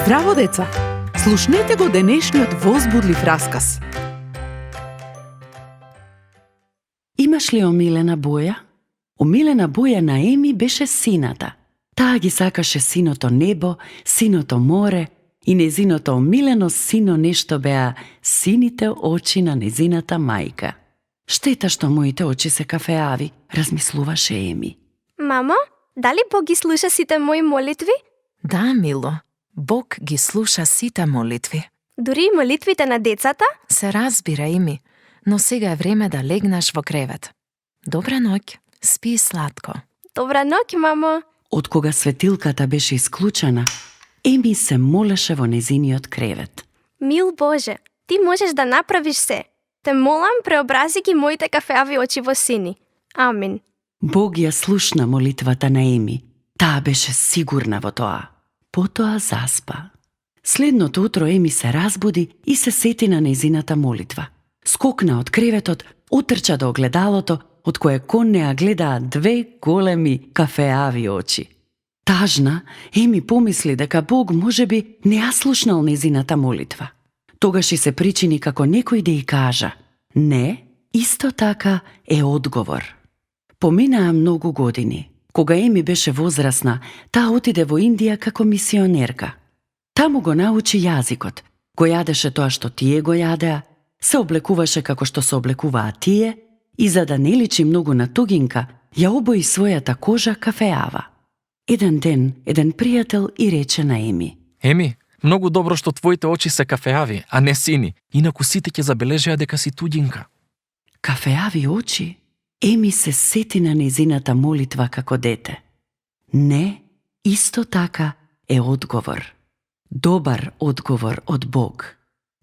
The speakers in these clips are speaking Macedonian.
Здраво, деца! Слушнете го денешниот возбудлив расказ. Имаш ли омилена боја? Омилена боја на Еми беше сината. Таа ги сакаше синото небо, синото море и незиното омилено сино нешто беа сините очи на незината мајка. Штета што моите очи се кафеави, размислуваше Еми. Мамо, дали Бог ги слуша сите мои молитви? Да, мило. Бог ги слуша сите молитви. Дури и молитвите на децата? Се разбира, Еми, но сега е време да легнеш во кревет. Добра ноќ, спи сладко. Добра ноќ, мамо. Од кога светилката беше исклучена, Еми се молеше во незиниот кревет. Мил Боже, ти можеш да направиш се. Те молам, преобрази ги моите кафеави очи во сини. Амин. Бог ја слушна молитвата на Еми. Таа беше сигурна во тоа. Потоа заспа. Следното утро Еми се разбуди и се сети на незината молитва. Скокна од креветот, утрча до огледалото, од кое кон неа гледаа две големи кафеави очи. Тажна, Еми помисли дека Бог можеби не ја слушнал незината молитва. Тогаш и се причини како некој да ја кажа: не, исто така е одговор. Поминаа многу години. Кога Еми беше возрасна, таа отиде во Индија како мисионерка. Таму го научи јазикот, го јадеше тоа што тие го јадеа, се облекуваше како што се облекуваа тие и за да не личи многу на тугинка, ја обои својата кожа кафеава. Еден ден, еден пријател и рече на Еми: Еми, многу добро што твоите очи се кафеави, а не сини, инаку сите ќе забележеа дека си туѓинка. Кафеави очи? Еми се сети на незината молитва како дете. Не, исто така е одговор. Добар одговор од Бог.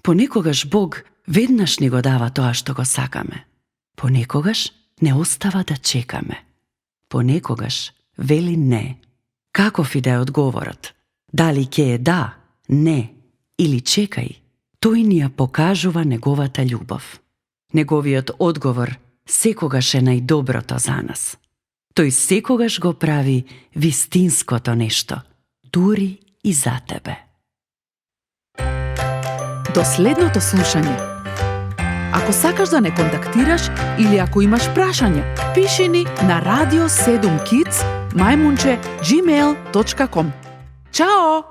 Понекогаш Бог веднаш ни го дава тоа што го сакаме. Понекогаш не остава да чекаме. Понекогаш вели не. Каков и да е одговорот? Дали ќе е да, не или чекај, тој ни ја покажува неговата љубов. Неговиот одговор секогаш е најдоброто за нас. Тој секогаш го прави вистинското нешто, дури и за тебе. До следното слушање. Ако сакаш да не контактираш или ако имаш прашања, пиши ни на radio7kids@gmail.com. Чао!